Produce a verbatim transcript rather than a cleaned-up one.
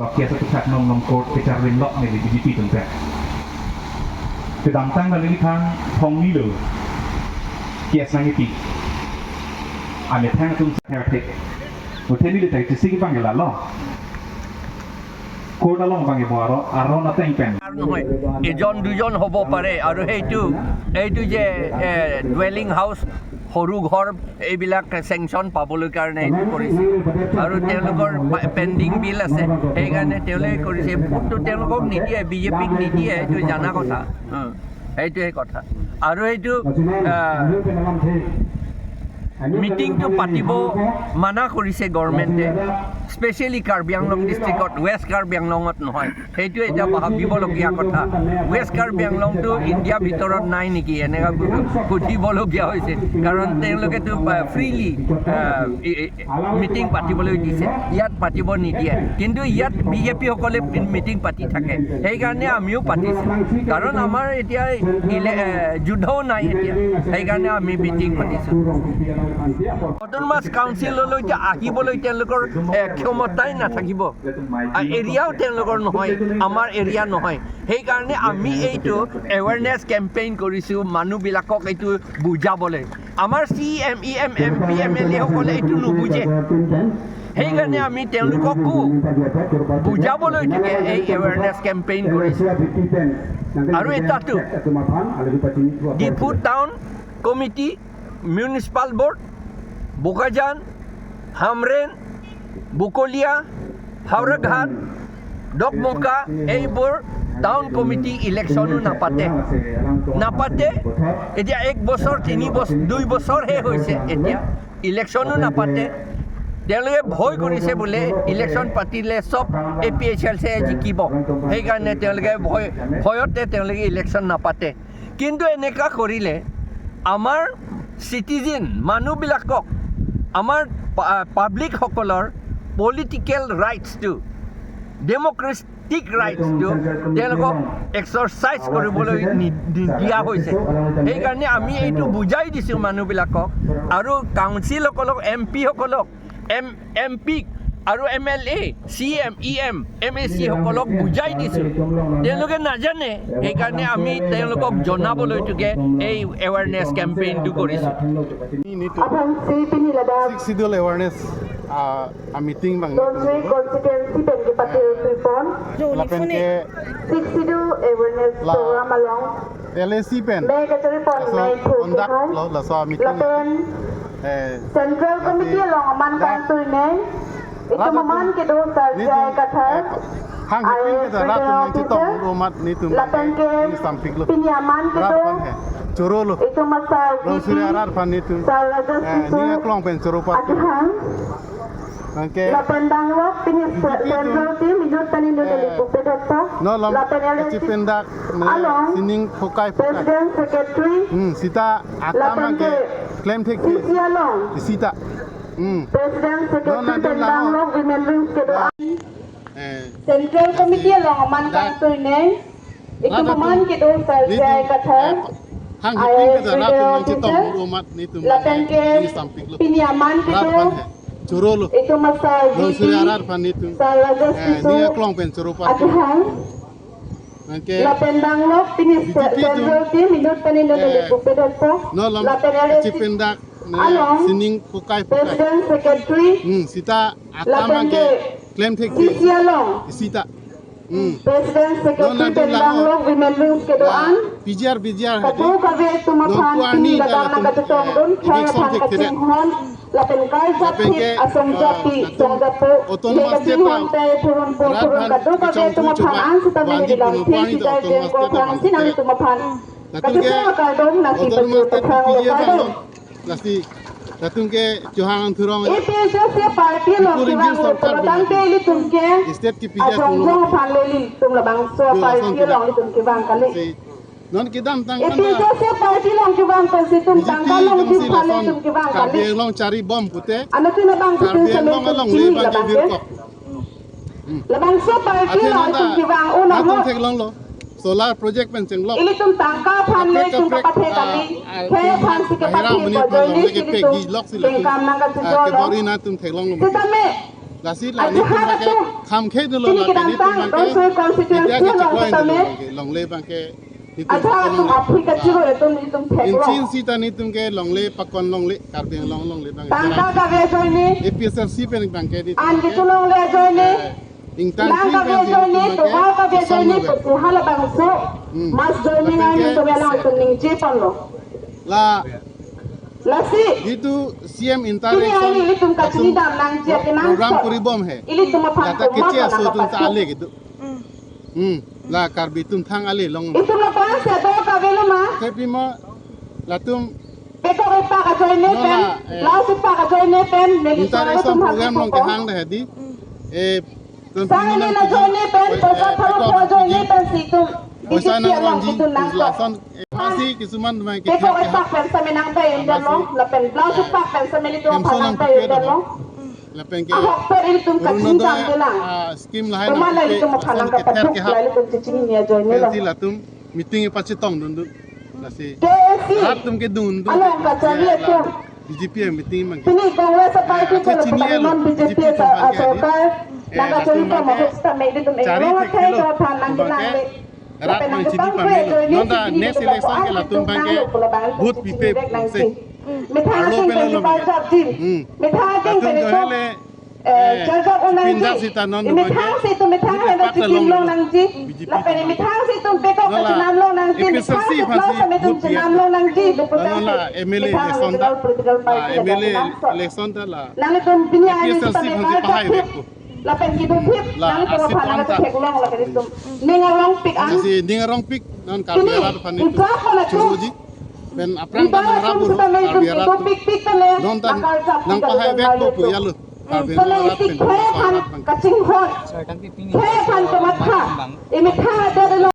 Case aputhak non non court kecharlin lok neli B J P atum pen. Kedamtang neli thang thong ni lo case nangkipi. Amethang atum her thek. Uthe neli thek chisi kebang ke lalo. Court along bang ibo aro, aro nateng pen. আৰু নহয়, এজন দুজন হ'ব পাৰে। আৰু সেইটো, এইটো যে, এ, ডুৱেলিং হাউচ, সৰু ঘৰ, এইবিলাক চেংচন পাবলৈ কাৰণে এইটো কৰিছে। আৰু তেওঁলোকৰ পেণ্ডিং বিল আছে, সেইকাৰণে তেওঁলোকে কৰিছে। ভোটটো তেওঁলোকক নিদিয়ে, বি জে পিক নিদিয়ে, এইটো জানা কথা। উম, সেইটোৱে কথা। আৰু এইটো, আহ, মিটিংটো পাতিব মানা কৰিছে গভৰ্ণমেণ্টে, স্পেচিয়েলি কাৰ্বি আংলং ডিষ্ট্ৰিক্টত, ৱেষ্ট কাৰ্বি আংলঙত নহয়। সেইটো এতিয়া ভাবিবলগীয়া কথা। ৱেষ্ট কাৰ্বি আংলংটো ইণ্ডিয়াৰ ভিতৰত নাই নেকি, এনেকুৱা সুধিবলগীয়া হৈছে। কাৰণ তেওঁলোকেতো, আহ, ফ্ৰীলি, আহ, ই-, ই-, মিটিং পাতিবলৈ দিছে, ইয়াত পাতিব নিদিয়ে। কিন্তু ইয়াত বি জে পিসকলে মিটিং পাতি থাকে, সেইকাৰণে আমিও পাতিছোঁ। কাৰণ আমাৰ এতিয়া ইলে-, এ, যুদ্ধও নাই এতিয়া, সেইকাৰণে আমি মিটিং পাতিছোঁ। অট'নমাছ কাউন্সিললৈ এতিয়া আহিবলৈ তেওঁলোকৰ, এ, ক্ষমতাই নাথাকিব। আ, এৰিয়াও তেওঁলোকৰ নহয়, আমাৰ এৰিয়া নহয়। সেইকাৰণে আমি এইটো এৱেৰনেছ কেম্পেইন কৰিছোঁ, মানুহবিলাকক এইটো বুজাবলৈ। আমাৰ C M, E M, M P, M L এসকলে এইটো নুবুজে। সেইকাৰণে আমি তেওঁলোককো বুজাবলৈ থাকে এই এৱেৰনেছ কেম্পেইন কৰিছোঁ। আৰু এটাতো Diphu town committee, municipal board, Bokajan, Hamren, Bokolia, Howraghat, Dokmoka, এইবোৰ টাউন কমিটি ইলেকশ্যনো নাপাতে, নাপাতে। এতিয়া এক বছৰ, তিনি বছৰ, দুই বছৰহে হৈছে, এতিয়া ইলেকশ্যনো নাপাতে। তেওঁলোকে ভয় কৰিছে বোলে ইলেকশ্যন পাতিলে চব এ পি এইচ এল চিয়ে জিকিব, সেইকাৰণে তেওঁলোকে ভয়, ভয়তে তেওঁলোকে ইলেকশ্যন নাপাতে। কিন্তু এনেকুৱা কৰিলে আমাৰ চিটিজেন মানুহবিলাকক, আমাৰ পা-, পাব্লিকসকলৰ পলিটিকেল ৰাইটছটো, ডেমক্ৰেটিক ৰাইটছটো তেওঁলোকক এক্সাৰচাইজ কৰিবলৈ নি-, দি-, দিয়া হৈছে। সেইকাৰণে আমি এইটো বুজাই দিছোঁ মানুহবিলাকক আৰু কাউন্সিলসকলক, এম পিসকলক, এম, এম পিক আৰু M L A, C M, E M, M A C সকলক বুজাই দিছোঁ। তেওঁলোকে নাজানে, সেইকাৰণে আমি তেওঁলোকক জনাবলৈটোকে এই এৱেৰনেছ কেম্পেইনটো কৰিছোঁ। Aphrangsi pini ladak Sixth Schedule awareness, ah, a meeting bang Donsri constituency pen kepatiri pon. Lapen ke Sixth Schedule awareness la program along L A C pen. Mei kachari pon, laso mei thu conduct hai. Lo, laso meeting. Lapen, eh, Central Committee along aman dak kangtui neng. Itum aman kedo Sir J I Kathar, eh, hang hepin ke rat tum nang chitom officer. Lapen ke pini aman kedo. Choro lo. Itum asar Donsri arat aphan netum. Sir Rajesh, eh, Sishu. Ning aklong pen choro pat. Akhang. Anke lapen danglok pini Central Team inut tani inut, eh, neli pupe dotpa. Lapen L A C along sining phokai phokai. President Secretary. Hmm, sita akam lapen ke klem thek C C along. Sita. Hmm. President Secretary pen danglok women wings kedo-an. Eh. Central Committee along aman kangtui neng. Itum aman kedo Sir J I Kathar, I A S retired officer. Lapen ke pini aman kedo itum asar G P, Sir Rajesh Tisso. Akhang. Lapen danglok pini Central Team inut tani inut, eh, neli pupe dotpa. Lapen L A C along sining phokai phokai. President Secretary. Hmm, sita akam lapen ke klem thek C C along. Sita. Hmm. President Secretary pen danglok women wings kedo-an. P G R, P G R kadokave atum aphan pini ladak nangkachetongdun khei aphan kachinghon. Lapen karjap thip asong japi, song japo, le kachinghon te thurun pur thurun kadokave atum aphan an sitame neli lam thik sijai jengkok aphrangsi nanglitum aphan kachesong akardom nangpi pajut aphrang le kardom. Lasi, latum ke chohang thurong. A P H L C party along kevang, lapen tangte ilitum ke state ke P J ajongjong aphan le ilitum labangso party along ilitum kevang kali. Si, non kedamtang A P H L C party along kevang pensi itum B J P tangka along jongsi ilitum lason kevang kali. Karbi Anglong chari bom pute. Anuttin abang Karbi Anglong along le bagi labang ke virkok. Hmm. Labangso party along ilitum kevang, un atum theklonglo. Solar project pen chenglok. Ilitum tangka aphan le itum kapathe kali. Khei aphan si kapathe, bahira amonit aphan long le kepek ji lok si latum. Kengkam nangkachijor lo. Kebor-i nangtum theklonglo. Sitame Lasi la nelitum abangke kham khe dolo, la nelitum abangke Rongsoipi constituency along tame longle abangke nelitum athak atum aphi kachiro atum nelitum thek lo. Inchi inchi ta nelitum ke longle pakon longle, Karbi Anglong longle abangke. Tangka kave ajoine, APHLC pen abangke nelitum an ke ketu longle ajoine, eh, ingtang lang kave ajoine, tovar kave ajoine, pupu halabangso, hmm, mass joining arni nelitum along itum ningje ponlo. La lasi nelitum C M inter-election nelitum kachini dam nangji akenangso program kori bom he. Ilitum aphan jata keche aso atum ta ale ketu. Hmm. La Karbi atum thang ale long. Itum lapu-an si ado kavelo ma? Te pima latum pekok epak ajoine pen, eh, blouse epak ajoine pen, neli inter-election program along kehang dah di. Eh, sang ini ajoine pen, poisa tharo ajoine pen si itum poisa BJP along nangji itum nangkok. Lason, eh, pasi kisuman dumai pekok epak pen same nangpei un-edetlo, lapen blouse epak pen same nelitum aphan nangpei un-edetlo. Lapen ke ahokpet ilitum kachingthang Orunodoi, lang, ah, scheme lahai pemana nang ilitum aphan nang kether kephathuk kehap. La ilitum chechini ajoine lo. Pensi latum meeting ipachitong dundun. Lasi KAAC rat atum kedun dun along kachari atum BJP meeting mang. Pini Congress party, eh, ko chini lapu elo non BJP BJP atum a sorkar, eh, nang kachari latum ko abangke mahut sita me ilitum chari inglong thek akhei thelo. Ko aphan nang abangke nang le. Rat abang chini pamelo. Non ta next election ke latum abangke vote pipe se. Methang arlo ating pelo lo twenty-five abangke. Jabjin. Hmm. Methang ating latum twenty-five, johe le, eh, eh, Charjak un nangji. Pinda sita non methang abangke si itum methang vote helo patta chitim long nangji. BJP lapen abangke methang si itum pekok non la chinam long nangji. APHLC methang si aphan blouse si same itum vote chinam long nangji. Non la MLA methang election ta, political party ah, MLA election ta la nang itum pini arni APHLC sita aphan si pahai vekpo. Lapen kedo thip la nang itum aphan nang theklong la kalitum. Ning arongpik an. Lasi ning arongpik non Karbi arat aphan itum choroji. Pen aphrang ta nang rap pu Karbi arat atum. Pik pik tele. Non ta nang pahai vekpo pu ya lo. Karbi arat pen Karbi arat aphan. Kachinghon. Khei aphan kematha. Imitha ada lo.